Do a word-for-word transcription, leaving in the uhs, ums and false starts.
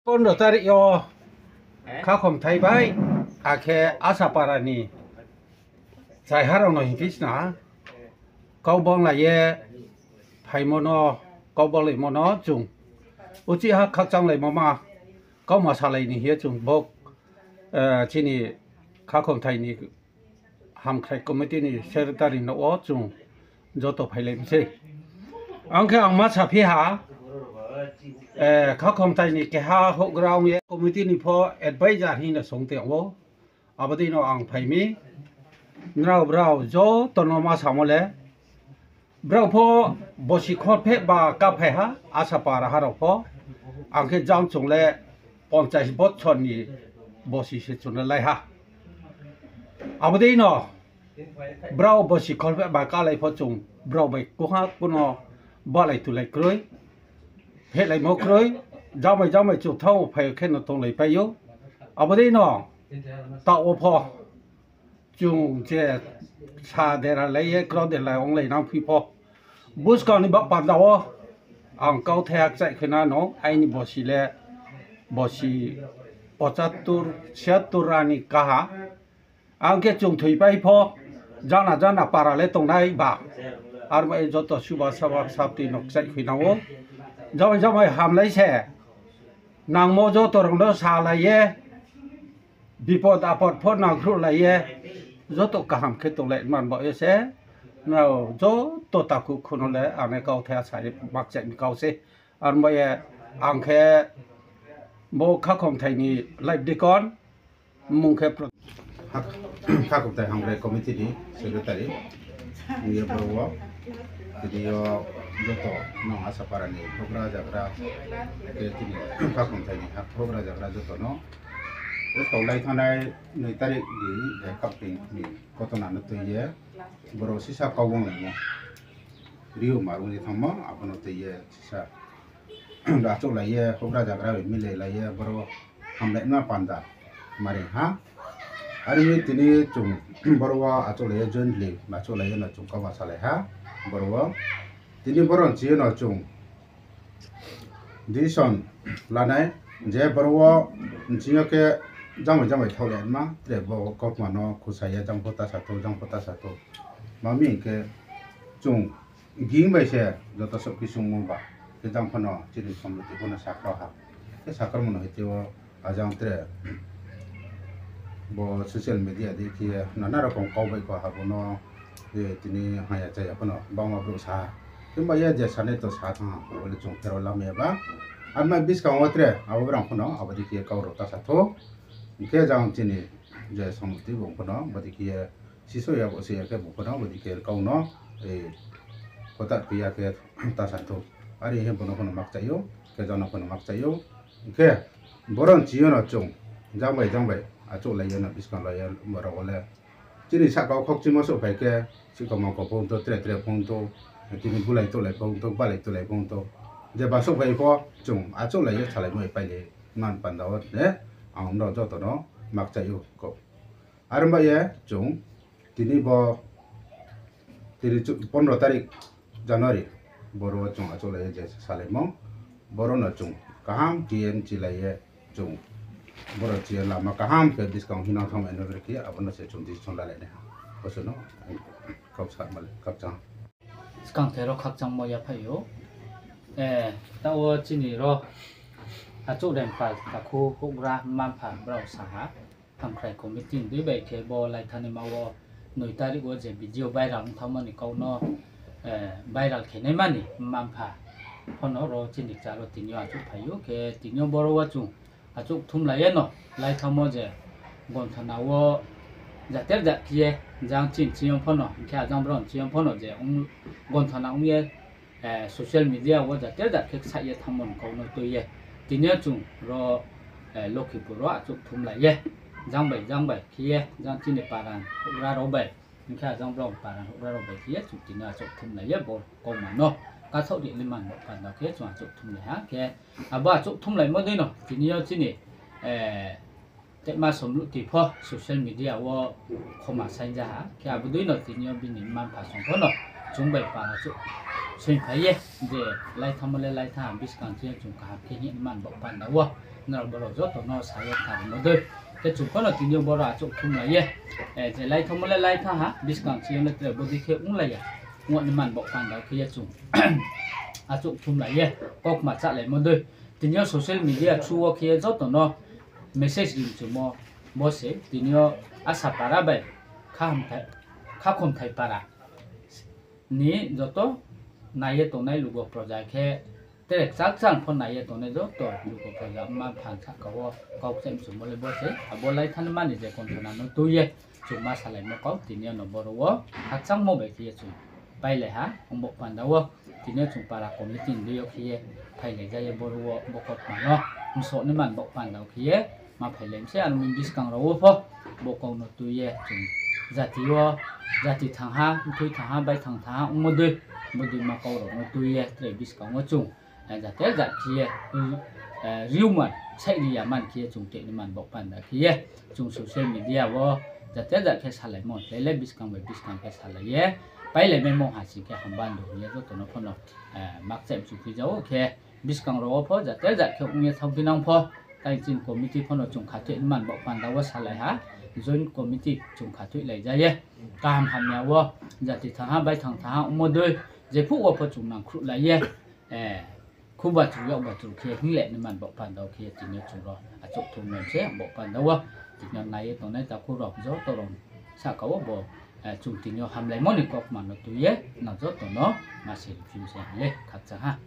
Pondro tarik yo Khakhomthai bai, akhe Asapara ni chaiha rao no hingphi sna, kau banglai ye phaimo no, kau banglaimo no chung uchih ha khakchanglaimo ma, kauma salai ni hing ye chung bo, chini Khakhomthai ni Hamkrai Committee ni secretary nouh wo chung joto phailai mi sei. Ang khe ang ma saphi ha, Khakhomthai ni keha houhgra ong ye committee ni pho advisor hing no song tong ou. Abo dei no ang phai mi, nrao brao joto no ma samo le, brao pho bosi kholpheh ba ká phai ha, Asapara ha rao pho, ang khe jang chung le ponchais bochor ni bosi se chung le lai ha. Abo dei no, brao bosi kholpheh ba kálai pho chung brao bai kuha kuno balai tulai kroi, phehlaimo kroi, jamai jamai chung thanng phai khe no tonglaipai ou. Abo dei no, taoh wo pho chung je sa dera lai ye, kro dera lai onglai nangphi pho, buskang ni ba panda wo ang kauthai hakchaih khe na no, aini bosi le bosi pochatur, siyatur ra ni ká ha. Ang khe chung thoipai pho, jana jana para le tongnai ba. Arba ye joto suba saba sapti no kchaih khui nang ou. Jamai jamai hamlai se, nangmo joto rao no salai ye, bipod apod pho nangkhruhlai ye, joto kaham khe tonglai man baoh ye se, nrao joto takhu khuno le ang le kauthai asa ye makchaih mi kau sei. Arba ye ang khe bo Khakhomthai ni life deacon, mmung khe pro-, Khakhomthai Hamkrai Committee ni secretary ong ye boro wo, tini yo joto no Asapara ni houhgra jagra, khe tini Khakhomthai ni houhgra jagra joto no, o thaolai thanngnai noi tarik di, je kapting ni kotona no tui ye, boro sisa kau ong laimo, riu marung ye thanngmo, abo no tui ye sisa achouhlai ye, houhgra jagra bai milai lai ye, boro hamlaima panda mari ha. Are mi tini chung boro wo achouhlai ye jointly achouhlai ye no chung kauma salai ha. Boro wo tini boro nching yo no chung decision lanai je boro wo nching yo khe jamai jamai thaohlai ma, tre bo kautma no khusa ye jang pho ta sa thou, jang pho ta sa thou. Ma mi hing khe chung ging bai se joto souh khe sungmo ba, khe jang pho no chini somroti pho no sakhra ha. Khe sakhra mo no hing te o ajang tre bo social media dei khe nana rokom kau bai kho ha bo no, tini haya chaya pho no bangma brouh sa ha. Himba ye je sanai to sa thanng ha, bo le chung phero lamai ya ba. Arma buskang wo tre abo brang pho no abo dei khe kau rao ta sa thou. Hing khe jang chini je somroti bung pho no abo dei khe ye siso ya bo se ya khe bung pho no abo dei khe kau no, kotak khe ya khe ta sa thou. Are hing bo no pho no makchaih ou, khe jang no pho no makchaih ou. Hing khe boro nching yo no chung jang bai jang bai achouhlai ye no buskang lai ye rao wo le chini sahka wo khokchimo souhphai khe, sihka mangko phung thou, tre tre phung thou, tini bulai tulai phung thou, balai tulai phung thou. Jeba souhphai pho chung achouhlai ye salaimo bai pailai man panda wo ne, ang nrao joto no makchaih ou kau. Arba ye chung tini bo tini chu-, pondro tarik January, boro wo chung achouhlai ye je salaimo, boro no chung kaham khe mchilai ye chung boro chini lama kaham khe buskang hinang thanngmai no brekhe abo no se chung decision lalai nai ha. Bo se no khakchang. Skang the ro khakchangmo yaphai ou. Taoh wo chini ro achouh rempal takhu houhgra mma mpha brao sa ha, Hamkrai Committee ni dei bai khe bo laithanaima wo noi tarik wo je video viral ong thanngmo ni kau no viral khe naima ni mma mpha pho no ro chini kchar wo tini yo achouhphai ou. Khe tini yo boro wo chung achouh kthumlai ye no laithangmo je gonthona wo jater jat khe ye, jang chini ching yo pho no, hing khe ajang brao ni ching yo pho no je gonthona ong ye social media wo jater jat khe ksaih ye thanngmo ni kau no tui ye, tini yo chung ro Lokhipur wo achouh kthumlai ye, jang bai jang bai khe ye, jang chini para houhgra rao bai, hing khe ajang brao para houhgra rao bai khe ye chung tini yo achouh kthumlai ye bo kauma no kathaoh ri nai man panda khe chung achouh kthumlai ha. Khe abo achouh kthumlaimo dei no tini yo chini tma somluti pho social media wo khoma saingja ha. Khe abo dei no tini yo bini mma mpha song pho no chung bai para achouh Soingphai ye, je laithanngmo le laithanng ha, buskang chini yo chung kaham khe hing ni man baoh panda wo, nrao brao joto no sa ye khnarimo dei. Khe chung pho no tini yo boro achouh thumlai ye, je laithanngmo le laithanng ha, buskang chini yo le tre bodei khe onglai ya, ong ni man baoh panda wo khe ye chung achouh thumlai ye, kaukma chálaimo dei. Tini yo social media through wo khe ye joto no message ri mchumo bo se, tini yo Asa para bai Khakhomthai para ni joto nai ye tongnai lugo proja khe, tre kchal kchal pho nai ye tongnai joto lugo proja mma mpha sahka wo kau kchaih mchumo le bo se, abo laithanngmo ni je kontona no tui ye chung ma salaimo kau tini yo no boro wo khakchangmo bai khe ye chung pailai ha, ong baoh panda wo tini yo chung para committee ni dei yo khe ye phailai ja ye boro wo bo kaukma no msoh ni man baoh panda wo khe ye ma phailai mi se, aro ni buskang rao wo pho bo kau no tui ye chung jati wo, jati thanng ha, mthoi thanng ha, baithang thanng ha, ongmo dei, bodei ma kau rao no tui ye tre buskang wo chung jate jat khe ye, rumor saih ri ya man khe ye chung tini man baoh panda khe ye, chung social media wo jate jat khe salaimo le le buskang bai buskang khe salai ye, pailai maimo ha sing khe hamba ndo hing ye joto no pho no ma kchaih mchu phi ja ou khe, buskang rao wo pho jate jat khe ong ye thanngphi nang pho, tai chini committee pho no chung khathoih ni man baoh panda wo salai ha, joint committee chung khathoihlai ja ye, kaham hamya wo, jati thanng ha, baithang thanng ha, ongmo dei, jephuh wo pho chung nangkhruhlai ye, khuba chu yak ba chu khe hinglai ni man baoh panda wo khe ye tini yo chung rao achouh thumlai se baoh panda wo, tini yo nai ye tongnai takhu rao joto rao sahka wo bo, chung tini yo hamlaimo ni kaukma no tui ye nrao joto no ma se ri phi mi se le khakchang ha.